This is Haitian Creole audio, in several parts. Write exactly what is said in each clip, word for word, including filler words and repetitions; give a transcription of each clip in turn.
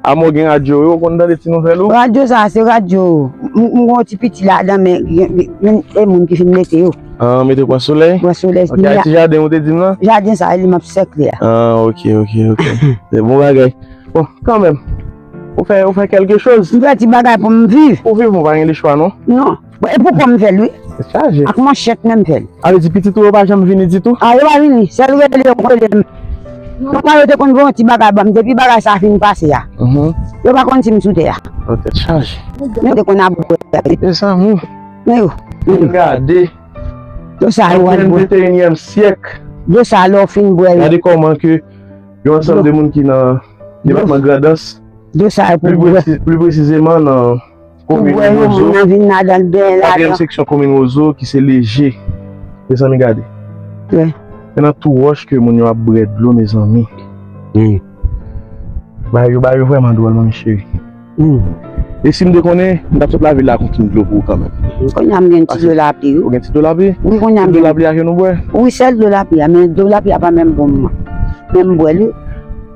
Amò gen radyo yo, ou konn tande ti nouvèl ou? Radyo sa, se radyo. M m gen yon ti piti ladan, men gen gen- gen de moun ki fin mete yo. Ah, mete Bwa Solèy? Bwa Solèy. Ok, a ti jaden ou te di m nan? Jaden sa, li m ap sèk li a. Ah, ok, ok, ok. Se bon bagay. Bon, kanmenm. Ou fè, ou fè kèlke choz. M fè ti bagay pou m viv. Ou viv, ou pa gen lechwa, non? Non. Bon, e pou kò m fè l, wi. Se chaje. Ak manchèt menm fè l. A vle di pitit ou yo pa janm vini ditou? A, yo pa vini. Sèl rele yo rele m. Kòman yo te konn voye yon ti bagay ban m. Depi bagay sa fin pase a, mhm, yo pa konn si m sou tè a. Yo tèt chaje. Yo te konn ap bwè. Mezanmi. Men yo. Men yo. Gade. Dlo sa yo al bwè. Venteyinyèm syèk. Dlo sa lè w fin bwè yo. Gade kòman ke yon ansanm de moun ki nan depatman Grandans, dlo sa yo pou bwè. Pli presizeman nan komin Wozo, moun nan vin ladan l benyen ladan. Katriyèm seksyon komin Wozo ki se Leje. Mezanmi, gade. Wi. Se nan tou wòch ke moun yo ap bwè dlo, mezanmi. Wi. Bagay yo, bagay yo vrèman dwòl, manmi cheri. Wi. E si m te konnen, m t ap sot lavil la ak yon ti dlo pou ou kanmenm. Kounye a m gen ti dlo lapli, wi. Ou gen ti dlo lapli? Wi, kounye a m gen. Dlo lapli a ke nou bwè? Wi, sèl dlo lapli a, men dlo lapli a pa menm bon mwen. Men m bwè l, wi.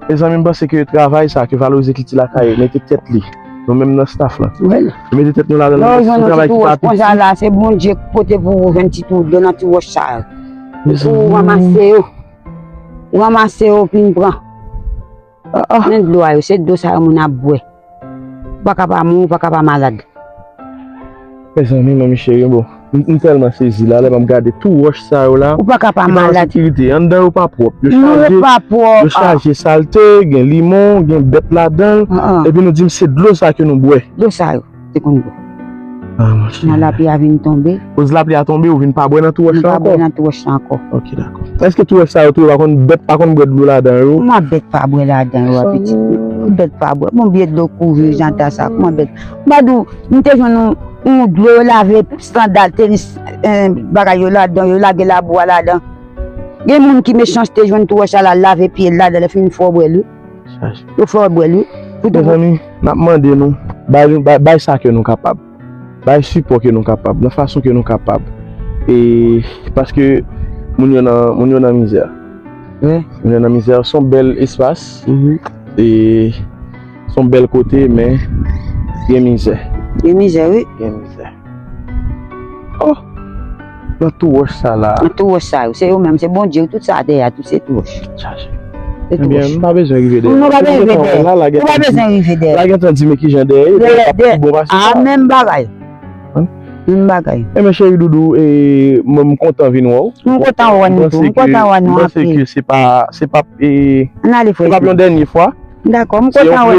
Mezanmi, m panse ke travay sa, ke Valorize Kilti Lakay mete tèt li, nou menm nan staff lan, nou mete tèt nou ladan l, se yon travay ki pa piti. Konsa la, se Bondye ki pote pou ou jwenn ti tou dlo nan ti wòch sa yo. Ou ranmase yo. Ou ranmase yo, vin pran. Men dlo a yo, se dlo sa yo moun ap bwè. Ou pa ka pa mouri, ou pa ka pa malad. Mezanmi, manmi cheri, bon, m, m tèlman sezi la, lè m ap gade tou wòch sa yo la. Ou pa ka pa malad. Ki pa an sekirite, anndan yo pa pwòp. Yo chaje, yo chaje salte, gen limon, gen bèt ladan l. Epi nou di m se dlo sa ke nou bwè. Dlo sa yo te konn bwè. Ah, monchè. Nan lapli a vin tonbe. Koz lapli a tonbe, ou vin pa bwè nan tou wòch la ankò? Vin pa bwè nan tou wòch la ankò. Ok, dakò. Èske tou wòch sa yo tou, yo pa konn, bèt pa konn bwè dlo ladan yo? Kòman bèt pa bwè ladan yo, a pitit? Bèt pa bwè. Bon, vye dlo kouvri jan ta sa. Kòman bèt? M pa di w, m te jwenn yon, yon dlo yo lave sandal, tenis, eh, bagay yo ladan, yo lage labou a ladan. Gen moun ki mechanste jwenn tou wòch la, lave pye l ladan, lè fini fè w bwè l, wi. Yo fè w bwè l, wi. Mezanmi, n ap mande nou, bay, bay, bay sa ke nou kapab. Bay sipò ke nou kapab, nan fason ke nou kapab. E, paske moun yo nan, moun yo nan mizè. Wi. Moun yo nan mizè, se yon bèl espas. Mhm. E, se yon bèl kote, men gen mizè. Gen mizè, wi. Gen mizè. Oh! Nan tou wòch sa la. Nan tou wòch sa yo. Se yo menm, se Bondye, tout sa dèyè a, tout se tou wòch. Chaje. Se tou wòch. Ebyen, m pa bezwen rive dèyè. Non, ou pa bezwen rive dèyè. Ou pa bezwen rive dèyè. La gentan di men kijan dèyè, dèyè, dèyè. Bon, pa se sa. A, menm bagay. Hein? Menm bagay. Ebyen, cheri doudou, e, mwen, m kontan vin wè w. M kontan wè nou tou. M kontan wè nou anpil. M panse ke se pa, se pa, e, se pa yon dènye fwa. Dakò, m kontan wè